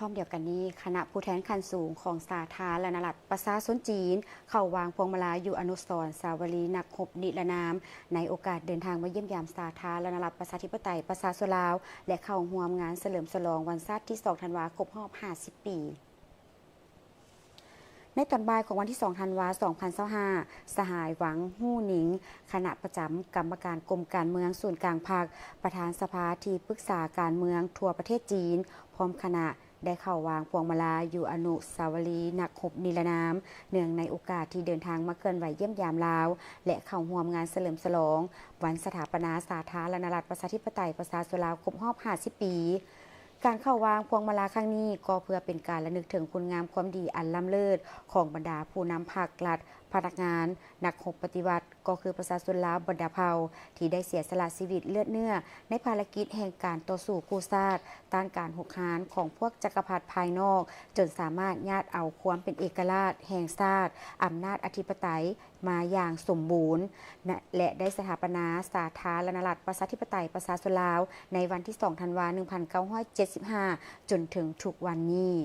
ພ້ອມດຽວກັນນີ້, ຄະນະຜູ້ແທນຂັ້ນສູງຂອງສາທາລະນະລັດປະຊາຊົນຈີນ ເຂົ້າວາງພວງມາລາຢູ່ອະນຸສອນສາວະລີນັກຮົບນິລະນາມ ໃນໂອກາດເດີນທາງມາຢ້ຽມຢາມສາທາລະນະລັດປະຊາທິປະໄຕປະຊາຊົນລາວ ແລະ ເຂົ້າຮ່ວມງານສະເຫຼີມສະຫຼອງວັນຊາດທີສອງທັນວາ ຄົບຮອບຫ້າສິບປີ. ໃນຕອນບ່າຍຂອງວັນທີສອງທັນວາ ສອງພັນຊາວຫ້າ, ສະຫາຍ ຫວັງ ຫູ່ໜິງ, ຄະນະປະຈຳກຳມະການກົມການເມືອງສູນກາງພັກ, ປະທານສະພາທີ່ປຶກສາການເມືອງທົ່ວປະເທດຈີນ ພ້ອມຄະນະ ໄດ້ເຂົ້າວາງພວງມາລາຢູ່ອະນຸສາວະລີນັກຮົບນິລະນາມ ເນື່ອງໃນໂອກາດທີ່ເດີນທາງມາເຄື່ອນໄຫວຢ້ຽມຢາມລາວ ແລະ ເຂົ້າຮ່ວມງານສະເຫຼີມສະຫຼອງວັນສະຖາປະນາສາທາລະນະລັດປະຊາທິປະໄຕປະຊາຊົນລາວຄົບຮອບຫ້າສິບປີ. ການເຂົ້າວາງພວງມາລາຄັ້ງນີ້ ກໍເພື່ອເປັນການລະນຶກເຖິງຄຸນງາມຄວາມດີອັນລ້ຳເລີດຂອງບັນດາຜູ້ນຳພັກ, ລັດ, ພະນັກງານ, ນັກຮົບປະຕິວັດ ກໍຄືປະຊາຊົນລາວບັນດາເຜົ່າ ທີ່ໄດ້ເສຍສະຫຼະຊີວິດເລືອດເນື້ອໃນພາລະກິດແຫ່ງການຕໍ່ສູ້ກູ້ຊາດ ຕ້ານການຮຸກຮານຂອງພວກຈັກກະພັດພາຍນອກ, ຈົນສາມາດຍາດເອົາຄວາມເປັນເອກະລາດແຫ່ງຊາດ, ອຳນາດອະທິປະໄຕ ມາຢ່າງສົມບູນ ແລະ ໄດ້ສະຖາປະນາສາທາລະນະລັດປະຊາທິປະໄຕປະຊາຊົນລາວ ໃນວັນທີສອງທັນວາ ໜຶ່ງພັນເກົ້າຮ້ອຍເຈັດສິບຫ້າ ຈົນເຖິງທຸກວັນນີ້.